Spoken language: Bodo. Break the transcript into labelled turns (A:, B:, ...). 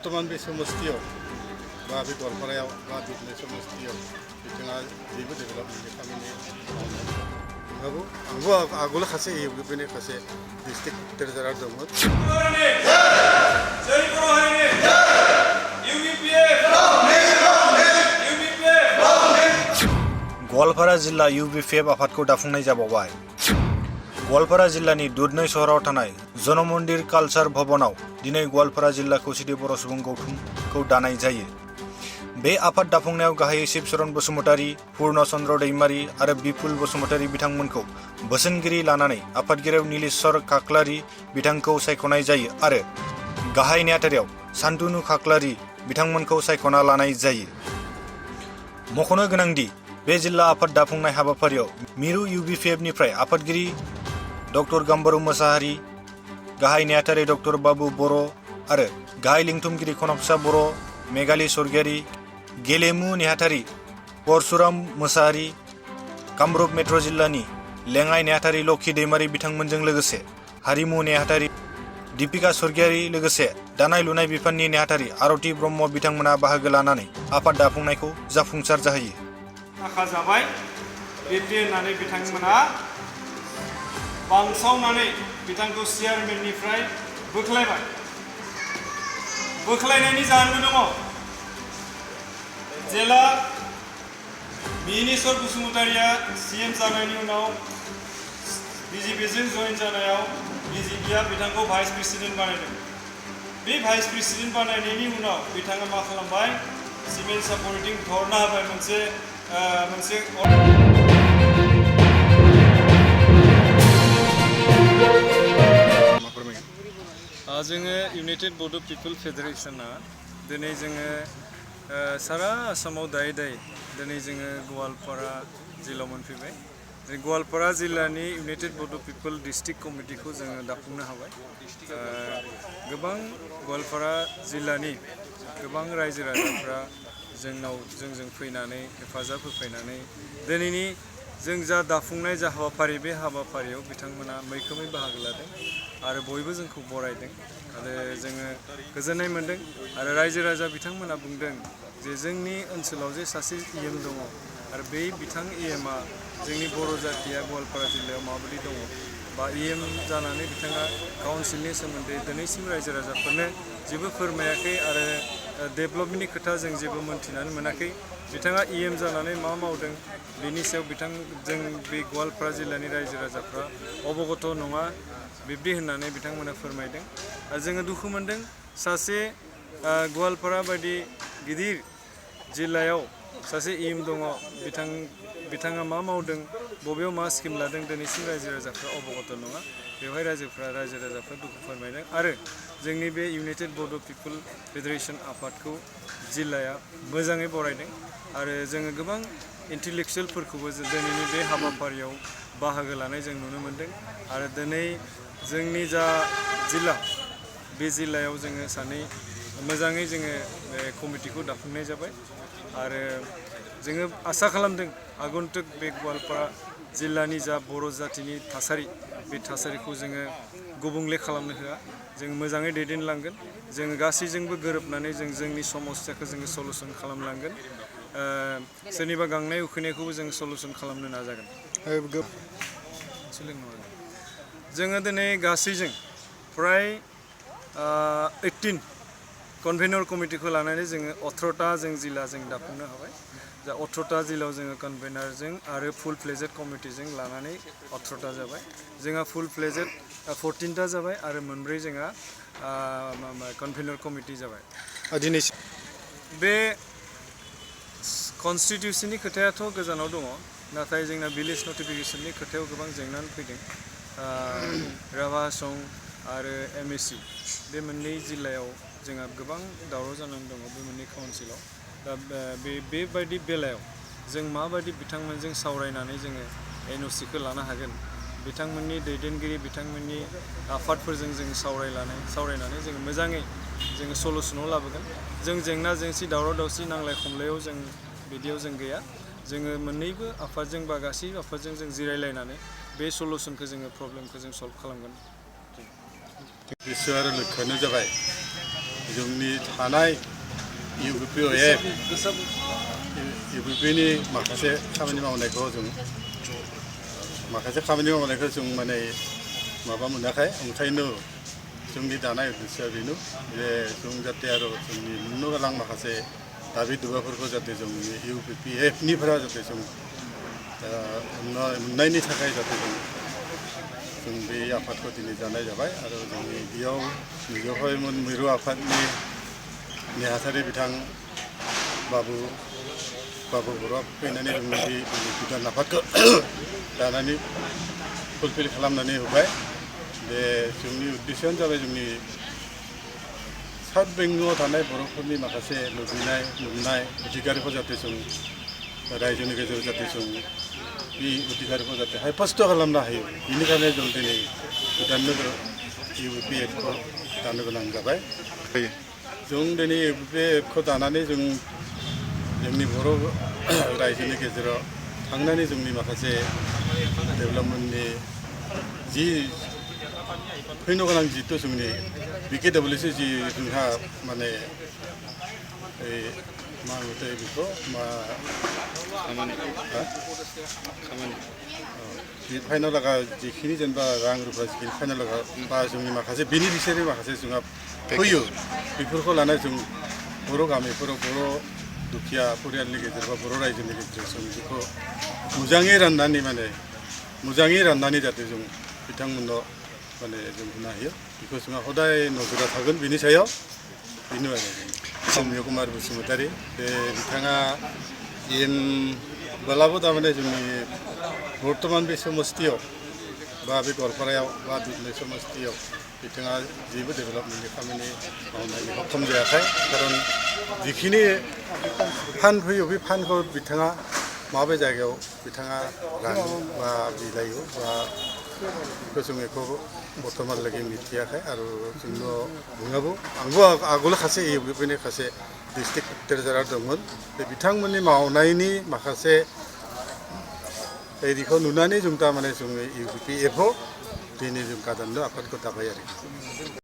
A: बर्तमान बे समस्थियाव बा बे गवालपारायाव बा बिदिनो समस्थियाव बिथाङा जेबो डेभेलपमेन्टनि खामानि मावनो आंबो आगोल सासे इउपिनि सासे डिस्ट्रिक्ट ट्रेजारार दंमोन।
B: गवालपारा जिल्ला UBPF आफादखौ दाफुंनाय जाबावबाय। गवालपारा जिल्लानि दुधनৈ सहराव थानाय जन मन्दिर कालचार भवनाव दिनै गवालपारा जिल्ला खौसेथि बर' सुबुं गौथुमखौ दानाय जायो। बे आफाद दाफुंनायाव गाहायै शिबचरण बसुमतारी, पूर्ण चन्द्र दैमारी आरो बिपुल बसुमतारी बिथांमोनखौ बोसोनगिरि लानानै आफादगिरियाव नीलेश्वर खाख्लारी बिथांखौ सायख'नाय जायो आरो गाहाय नेहाथारियाव सान्तनु खाख्लारी बिथांमोनखौ सायख'ना लानाय जायो। मख'नो गोनांदि बे जिल्ला आफाद दाफुंनाय हाबाफारियाव मिरु UBPFनिफ्राय आफादगिरि डक्टर गाम्बारू मोसाहारी, गाहाय नेहाथारि डक्टर बाबु बर' आरो गाहाय लिंथुमगिरि खनकसा बर', मेघाली स्वर्गियारी, गेलेमु नेहाथारि परशुराम मोसाहारी, कामरुप मेट्र' जिल्लानि लेङाइ नेहाथारि लक्षी दैमारी बिथांमोनजों लोगोसे हारिमु नेहाथारि दीपिका स्वर्गियारी लोगोसे दानाय लुनाय बिफाननि नेहाथारि आरती ब्रह्म बिथांमोना बाहागो लानानै आफाद दाफुंनायखौ जाफुंसार जाहोयो।
C: आखा जाबाय बिदि होननानै बिथांमोना बांसावनानै बिथांखौ चेयारमेननिफ्राय बोख्लायबाय। बोख्लायनायनि जाहोनबो दङ। जेला नीलेश्वर बसुमतारीया CM जानायनि उनाव BJPजों जइन जानायाव BJPआ बिथांखौ भाइस प्रेसिडेन्ट बानायदों। बे भाइस प्रेसिडेन्ट बानायनायनि उनाव बिथाङा मा खालामबाय, सिभिल सापर्टिं धरना होबाय मोनसे जोङो इउनाइटेड बड' पिपल फेडारेशना दिनै जोङो सारा आसामाव दायै दिनै जोङो गवालपारा जिल्लायाव मोनफैबाय। गवालपारा जिल्लानि इउनाइटेड बड' पिपल डिस्ट्रिक्ट कमिटिखौ जोङो दाफुंनो हाबाय। गोबां गवालपारा जिल्लानि गोबां रायजो राजाफ्रा जोंजों फैनानै हेफाजाब होफैनानै दिनैनि जों जा दाफुंनाय जा हाबाफारि, बे हाबाफारियाव बिथांमोना मैखोमै बाहागो लादों आरो बयबो जोंखौ बरायदों आरो जोङो गोजोननाय मोन्दों। आरो रायजो राजा बिथांमोना बुंदों जे जोंनि ओनसोलाव जे सासे EM दङ आरो बे बिथां EMआ जोंनि बर' जातिया गवालपारा जिल्लायाव माबायदि दङ बा EM जानानै बिथाङा काउन्सिलनि सोमोन्दै दिनैसिम रायजो राजाफोरनो जेबो फोरमायाखै आरो डेभेलपमेन्टनि खोथा जों जेबो मोन्थिनानै मोनाखै। बिथाङा EM जानानै मा मावदों बेनि सायाव जों बे गवालपारा जिल्लानि रायजो राजाफ्रा अबगत नङा बिब्दि होननानै बिथांमोना फोरमायदों। आरो जोङो दुखु मोनदों सासे गवालपारा बायदि गिदिर जिल्लायाव सासे EM दङ, बिथाङा मा मावदों, बबेयाव मा स्किम लादों दिनैसिम रायजो राजाफ्रा अबगत नङा। बेवहाय रायजो राजाफ्रा दुखु फोरमायदों आरो जोंनि बे इउनाइटेड बड' पिपल फेडारेशन आफादखौ जिल्लाया मोजाङै बरायदों आरो जोङो गोबां इन्टेलेक्सुयेलफोरखौबो दिनैनि बे हाबाफारियाव बाहागो लानाय जों नुनो मोन्दों। आरो दिनै जोंनि जा जिल्ला, बे जिल्लायाव जोङो सानै मोजाङै जोङो बे कमिटिखौ दाफुंनाय जाबाय आरो जोङो आसा खालामदों आगन्तुक बे गवालपारा जिल्लानि जा बर' जातिनि थासारि, बे थासारिखौ जोङो गुबुंले खालामनो होआ, जों मोजाङै दैदेनलांगोन। जोङो गासैजोंबो गोरोबनानै जोंनि समस्याखौ जोङो सलुसन खालामलांगोन। सोरनिबा गांनाय उखैनायखौबो जों सलुसन खालामनो नाजागोन। जोङो दिनै गासैजों फ्राय 18 कनभेनर कमिटिखौ लानानै जोङो 18टा जों जिल्ला जों दाफुंनो हाबाय। दा 18टा जिल्लायाव जोङो कनभेनारजों आरो फुल फ्लेजेड कमिटिजों लानानै 18टा जाबाय। जोंहा फुल फ्लेजेड 14टा जाबाय आरो मोनब्रै जोंहा कनभेनर कमिटि जाबाय। बे कनस्टिटिउसननि खोथायाथ' गोजानाव दङ, नाथाय जोंना भिलेज नटिफिकेसननि खोथायाव गोबां जेंना फैदों। राभा हासं आरो MSC बे मोननै जिल्लायाव जोंहा गोबां दावराव जानानै दङ बे मोननै काउन्सिलाव। दा बेबायदि बेलायाव जों माबायदि बिथांमोनजों सावरायनानै जोङो NOCखौ लानो हागोन, बिथांमोननि दैदेनगिरि बिथांमोननि आफादफोरजों जों सावरायनानै जोङो मोजाङै जोङो सलुसनाव लाबोगोन। जों जेंना जेंसि दावराव दावसि नांलाय खमलायाव जों बिदियाव जों गैया। जोङो मोननैबो आफादजों बा गासैबो आफादजों जों जिरायलायनानै बे सलुसनखौ जोङो प्रब्लेमखौ जों सल्भ खालामगोन।
A: बिसोर आरो लक्ष्यआनो जाबाय जोंनि थानाय UPF UPFनि माखासे खामानि मावनायखौ जों माने माबा मोनाखै ओंखायनो जोंनि दानाय उद्देश्यआ बेनो जे जों जाहाथे आरो जोंनि मोननो गोनां माखासे दाबि दुबाफोरखौ जाहाथे जोंनि UPFनिफ्राय जाहाथे जों मोननायनि थाखाय जाहाथे जों बे आफादखौ दिनै जानाय जाबाय आरो जोंनि बेयाव बेवहाय मिरु आफादनि नेहाथारि बिथां बाबु बर'आ फैनानै जोंनि बे गोदान आफादखौ दानानै फुलफिल खालामनानै होबाय बे जोंनि उद्देश्यआनो जाबाय जोंनि साउथ बेंगलाव थानाय बर'फोरनि माखासे लुबैनाय नुनाय अधिकारखौ जाहाथे जों रायजोनि गेजेराव जाहाथे जों बे अधिकारखौ जाहाथे स्पष्ट खालामनो हायो बेनिखायनो जों दिनै गोदान UPFखौ दानो गोनां जाबाय जों दिनै UPFखौ दानानै जों जोंनि बर' रायजोनि गेजेराव थांनानै जोंनि माखासे डेभेलपमेन्टनि जि फैनो गोनां जिहेतु जोंनि BKWC जि जोंहा माने मा होनोथाय बेखौ मा खामानि बे फाइनो लागा जिखिनि जेनेबा रां रुफा जिखिनि फाइनो लागा बा जोंनि माखासे बेनिफिसियारि माखासे जोंहा फैयो बेफोरखौ लानानै जों बर' गामिफोराव बर' दुखिया परियालनि गेजेराव बा बर' रायजोनि गेजेराव जों बेखौ मोजाङै राननानै जाहाथे जों बिथांमोननो माने जों बुंनो हायो बेखौ जोंहा हदाय नोजोरा थागोन बिनि सायाव बेनो आरो सौम्य कुमार बसुमतारी बे बिथाङा बोलाबो थारमाने जोंनि बर्तमान बे समस्तियाव बा बे गवालपारायाव बा दुधनৈ समस्तियाव बिथाङा जेबो डेभेलपमेन्टनि खामानि मावनायनि सक्षम जायाखै खारन जिखिनि फान्ड फैयो बे फान्डखौ बिथाङा माबे जायगायाव बिथाङा रानो बा बिलायो बा बेखौ जों बेखौ बर्थमानलागै मिथियाखै आरो जोंनो बुङाबो आंबो आगोल सासे UPFनि सासे डिस्ट्रिक्ट ट्रेजारार दंमोन बे बिथांमोननि मावनायनि माखासे बेखौ नुनानै जों थारमाने जोङो UPFआव दिनै जों गादाननो आफादखौ दाबाय आरो